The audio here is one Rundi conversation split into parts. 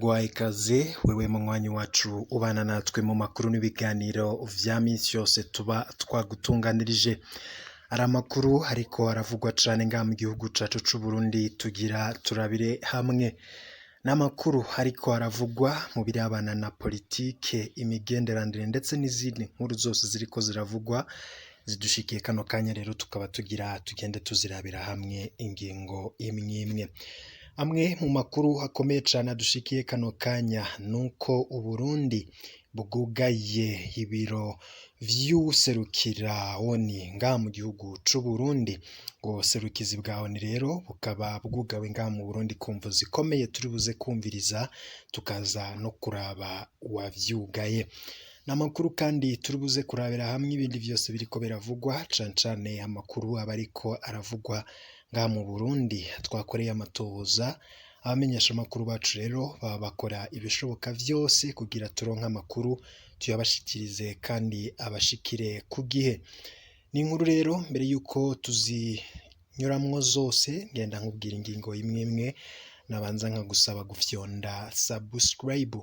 Ndaguhaye ikaze wewe munywanyi wacu ubana natwe mu makuru n'ibiganiro vya minsi yose tuba twagutunganirije. Hari amakuru ariko aravugwa cane ngaha mu gihugu cacu c'Uburundi tugira turabire hamwe. N'amakuru ariko aravugwa mu birabana na politike, imigenderanire ndetse n'izindi nkuru zose ziriko ziravugwa zidushikiye kano kanya rero tukaba tugira tugende tuzirabira hamwe ingingo imwe imwe. Amwe mu makuru akomeye cane adushikiye kano kanya nuko Uburundi bwugaye ibiro vy'uwuserukira ONU ngaha mu gihugu c'Uburundi. Ubwo buserukizi bwa ONU rero bukaba bwugawe ngaha mu Burundi ku mvo zikomeye turi buze kumviriza tukaza no kuraba uwavyugaye. Ni amakuru kandi turi buze kurabira hamwe ibindi vyose biriko biravugwa cane cane amakuru aba ariko aravugwa ngaha mu Burundi twakoreye amatohoza, abamenyeshamakuru bacu rero baba bakora ibishoboka vyose kugira turonke amakuru tuyabashikirize kandi abashikire ku gihe. Ni inkuru rero mbere yuko tuzinyuramwo zose ngenda nkubwira ingingo imwe imwe nabanza nkagusaba gufyonda subscribe.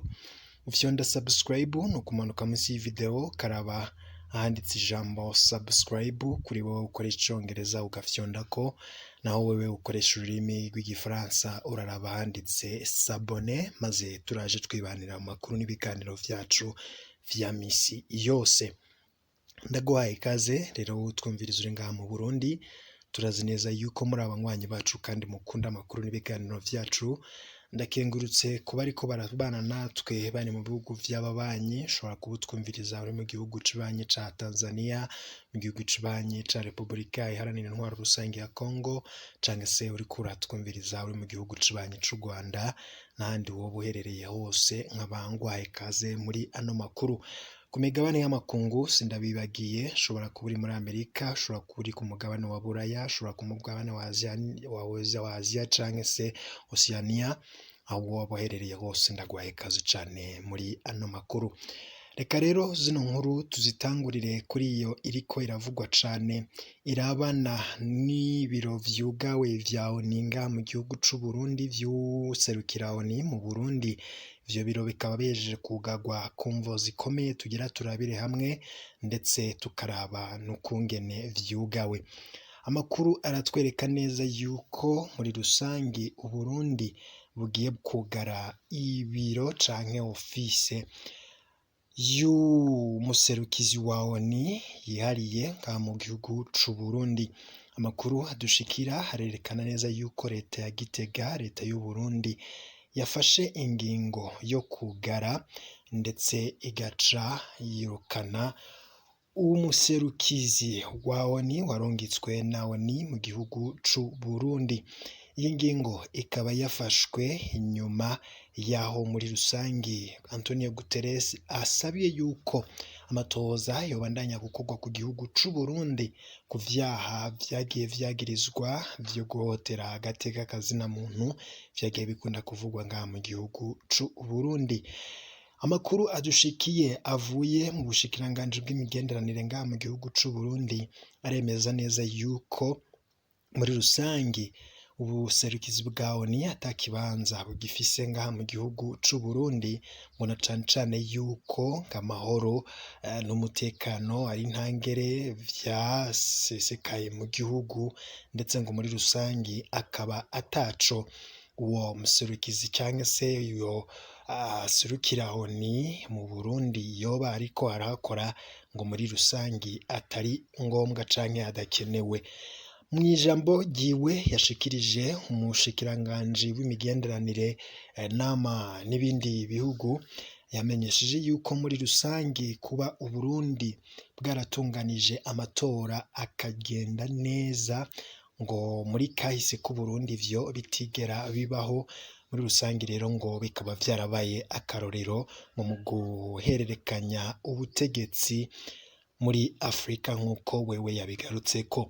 Ufyonda subscribe ni ukumanuka munsi y'ivideo ukaraba ahanditse ijambo subscribe kuri wowe ukoresha icongereza ugafyondako, naho wewe ukoresha ururimi rw'igifaransa uraraba ahanditse s'abonner maze turaje twibanira mu makuru n'ibiganiro vyacu vya misi yose. Ndaguhaye ikaze rero utwumviriza uri ngaha mu Burundi, turazi neza yuko muri abanywanyi bacu kandi mukunda amakuru n'ibiganiro vyacu, ndakengurutse kuba ariko barabana natwe bari mu bihugu vy'ababanyi, ushobora kuba utwumviriza uri mu gihugu cibanyi ca Tanzania, mu gihugu cibanyi ca Repubulika Iharanira Intwaro Rusange ya Congo, canke se uriko uratwumviriza uri mu gihugu cibanyi c'u Rwanda, n'ahandi woba uherereye hose nkaba nguhaye ikaze muri ano makuru. Ku migabane y'amakungu sindabibagiye, ushobora kuba uri muri Amerika, ushobora kuba uri ku mugabane wa Buraya, ushobora ku mugabane wa Aziya canke se Oceania, aho woba uherereye hose ndaguhaye ikaze cane muri ano makuru. Reka rero zino nkuru tuzitangurire kuri iyo iriko iravugwa cane irabana n'ibiro vyugawe vya ONU ngaha mu gihugu c'Uburundi vy'uwuserukira ONU mu Burundi. Ivyo biro bikaba bihejeje kugarwa ku mvo zikomeye tugira turabire hamwe ndetse tukaraba n'ukungene vyugawe. Amakuru aratwereka neza yuko muri rusangi Uburundi bugiye kugara ibiro canke ofise y'umuserukizi wa ONU yihariye ngaha mu gihugu c'Uburundi. Amakuru adushikira arerekana neza yuko leta ya Gitega, leta y'Uburundi yafashe ingingo yo kugara ndetse igaca yirukana umuserukizi wa ONU warungitswe na ONU mu gihugu c'Uburundi. Iyi ngingo ikaba yafashwe inyuma yaho muri rusangi Antonio Guterres asabiye yuko amatohoza yobandanya gukorwa ku gihugu c'Uburundi ku vyaha vyagiye vyagirizwa vyo guhohotera agateka kazina muntu vyagiye bikunda kuvugwa ngaha mu gihugu c'Uburundi. Amakuru adushikiye avuye mu bushikiranganji bw'imigenderanire ngaha mu gihugu c'Uburundi aremeza neza yuko muri rusangi ubuserukizi bwa ONU ata kibanza bugifise ngaha mu gihugu c'Uburundi, ngo na cane cane yuko amahoro n'umutekano ari ntangere vyasesekaye mu gihugu, ndetse ngo muri rusangi akaba ataco uwo muserukizi canke se uyo aserukira ONU mu Burundi yoba ariko arahakora, ngo muri rusangi atari ngombwa canke adakenewe. Mw'ijambo ryiwe yashikirije umushikiranganji w'imigenderanire nama n'ibindi bihugu, yamenyesheje yuko muri rusangi kuba Uburundi bwaratunganije amatora akagenda neza, ngo muri kahise k'Uburundi ivyo bitigera bibaho, muri rusangi rero ngo bikaba vyarabaye akarorero mu guhererekanya ubutegetsi muri Afrika nk'uko wewe yabigarutseko.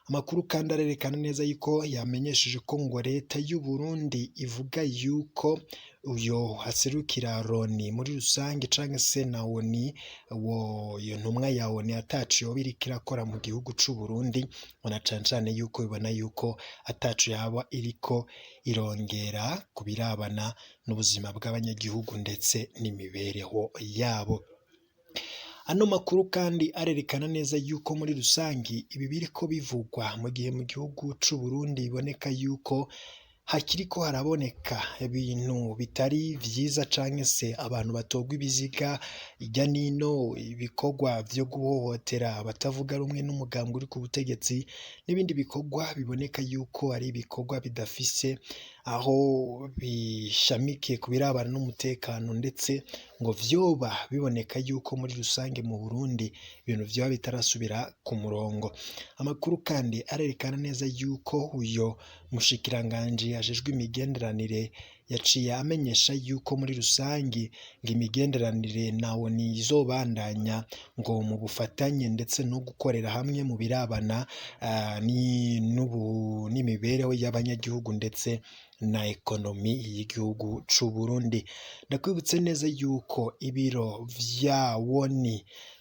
Amakuru kandi arerekana neza yuko yamenyesheje ko ngo leta y'u Burundi ivuga yuko uyo aserukira Loni muri rusange canke se na ONU, wo iyo ntumwa ya ONU ataco yoba iriko irakora mu gihugu c'u Burundi, ngo na cane cane yuko ibona yuko ataco yaba iriko irongera ku birabana n'ubuzima bw'abanyagihugu ndetse n'imibereho yabo. Ano makuru kandi arerekana neza yuko muri rusangi ibi biriko bivugwa mu gihe mu gihugu c'u Burundi biboneka yuko hakiriko haraboneka ibintu bitari vyiza canke se abantu batogwa ibiziga irya nino, ibikorwa vyo guhohotera abatavuga rumwe n'umugambwe uri ku butegetsi n'ibindi bikorwa biboneka yuko ari ibikorwa bidafise aho bishamikiye ku birabana n'umutekano, ndetse ngo vyoba biboneka yuko muri rusange mu Burundi ibintu vyoba bitarasubira ku murongo. Amakuru kandi arerekana neza yuko uyo mushikiranganji ajejwe imigenderanire yaciye amenyesha yuko muri rusangi ngo imigenderanire na ONU izobandanya ngo mu bufatanye ndetse no gukorera hamwe mu birabana n'imibereho y'abanyagihugu ndetse na ekonomi y'igihugu c'u Burundi. Ndakwibutse neza yuko ibiro vya ONU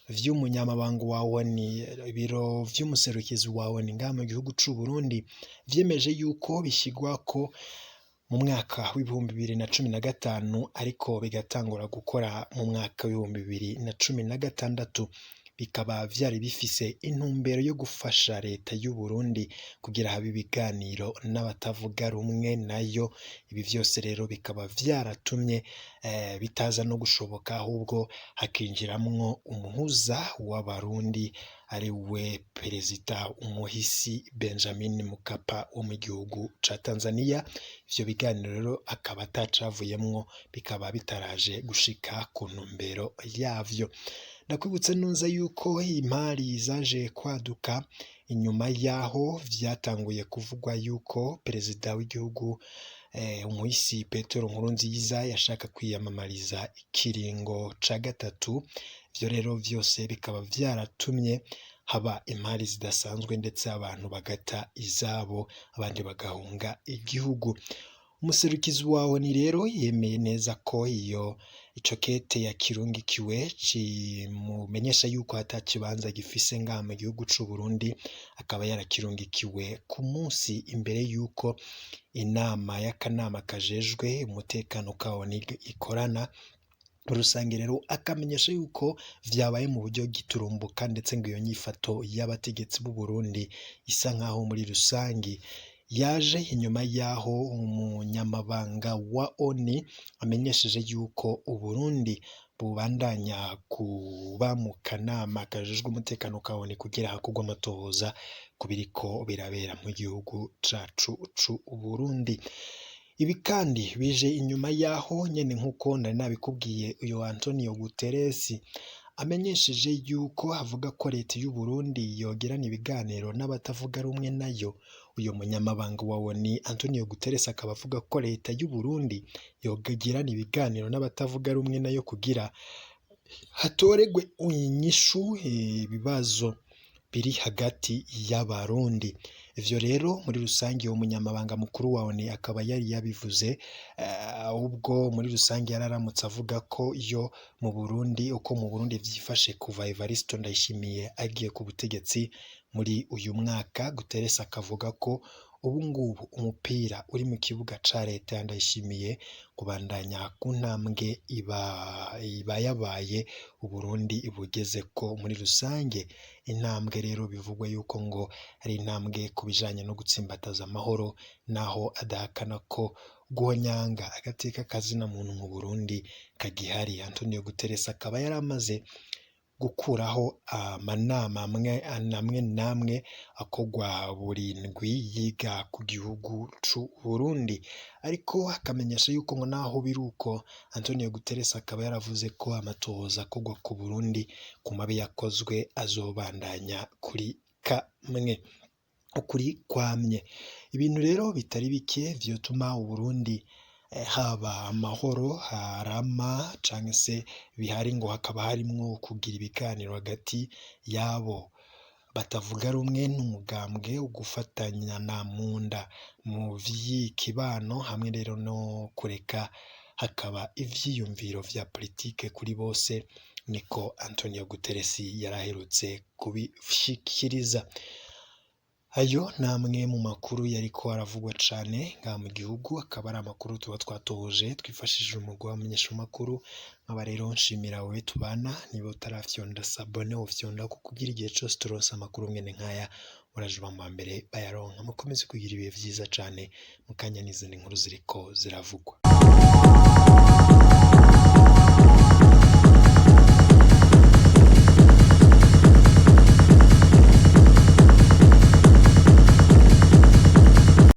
vy'umunyamabanga wa ONU, ibiro vy'umuserukizi wa ONU ngaha mu gihugu c'u Burundi vyemeje yuko bishigwako mu mwaka w'2015, ariko bigatangura gukora mu mwaka w'2016, bikaba vyari bifise intumbero yo gufasha leta y'u Burundi kugira habe ibiganiro n'abatavuga rumwe nayo. Ibi vyose rero bikaba vyaratumye bitaza no gushoboka, ahubwo hakinjiramwo umuhuza w'abarundi ari we perezida umuhisi Benjamin Mkapa wo mu gihugu ca Tanzania. Ivyo biganiro rero akaba atacavuyemwo, bikaba bitaraje gushika ku ntumbero yavyo. Ndakwibutse neza yuko impari zaje kwaduka inyuma yaho vyatanguye kuvugwa yuko perezida w'igihugu umuhisi Petero Nkurunziza yashaka kwiyamamariza ikiringo ca gatatu. Ivyo rero vyose bikaba vyaratumye haba impari zidasanzwe, ndetse abantu bagata izabo, abandi bagahunga igihugu. Umuserukizi wa ONU rero yemeye neza ko iyo ico kete yakirungikiwe kimumenyesha yuko ata kibanza gifise ngaha mu gihugu c'u Burundi, akaba yarakirungikiwe ku munsi imbere yuko inama y'akanama kajejwe umutekano ka ONU ikorana. Muri rusange rero akamenyesha yuko vyabaye mu buryo giturumbuka, ndetse ngo iyo nyifato y'abategetsi b'u Burundi isa nkaho muri rusangi yaje inyuma yaho umunyamabanga wa ONU amenyesheje yuko Uburundi bubandanya kuba mu kanama kajejwe umutekano ka ONU kugira hakorwe amatohoza ku biriko birabera mu gihugu cacu c'u Burundi. Ibi kandi bije inyuma yaho nyene nkuko nari nabikubwiye, uyo Antonio Guterres amenyesheje yuko avuga ko leta y'u Burundi yogirana ibiganiro n'abatavuga rumwe nayo. Uyo munyamabanga wa ONU Antonio Guterres akaba avuga ko leta y'u Burundi yogirana ibiganiro n'abatavuga rumwe nayo kugira hatoregwe inyishu ibibazo biri hagati y'abarundi. Ivyo rero muri rusange uwo munyamabanga mukuru wa ONU akaba yari yabivuze ubwo muri rusange yararamutse avuga ko iyo mu Burundi, uko mu Burundi vyifashe kuva Evariste Ndayishimiye agiye ku butegetsi muri uyu mwaka. Guterres akavuga ko ubu ngubu umupira uri mu kibuga ca leta ya Ndayishimiye kubandanya ku ntambwe iba yabaye Uburundi bugeze ko muri rusange. Intambwe rero bivugwa yuko ngo ari intambwe ku bijanye no gutsimbataza amahoro, naho adahakana ko guhonyanga agateka kazina muntu mu Burundi kagihari. Antonio Guterres akaba yaramaze gukuraho amanama amwe namwe namwe akogwa buri ndwi yiga ku gihugu c'u Burundi, ariko akamenyesha yuko ngo naho biruko Antonio Guterres akaba yaravuze ko amatohoza akogwa ku Burundi ku mabi yakozwe azobandanya kuri kamwe ukuri kwamye. Ibintu rero bitari bike vyotuma Uburundi haba amahoro harama canke se bihari, ngo hakaba harimwo kugira ibiganiro hagati yabo batavuga rumwe n'umugambwe ugufatanyana mu nda mu vy'ikibano hamwe rero no kureka hakaba ivyiyumviro vya politike kuri bose, niko Antonio Guterres yaraherutse kubishikiriza. Ayo ni amwe mu makuru yariko aravugwa cane ngaha mu gihugu, akaba ari amakuru tuba twatohoje twifashishije umugwi w'abamenyeshamakuru. Nkaba rero nshimira wewe tubana, niba utarafyonda s'abonner wofyonda kuko kugira igihe cose turonse amakuru mwene nkaya uraja uba mu bambere bayaronka. Mukomeze kugira ibihe vyiza cane, mukanya n'izindi nkuru ziriko ziravugwa.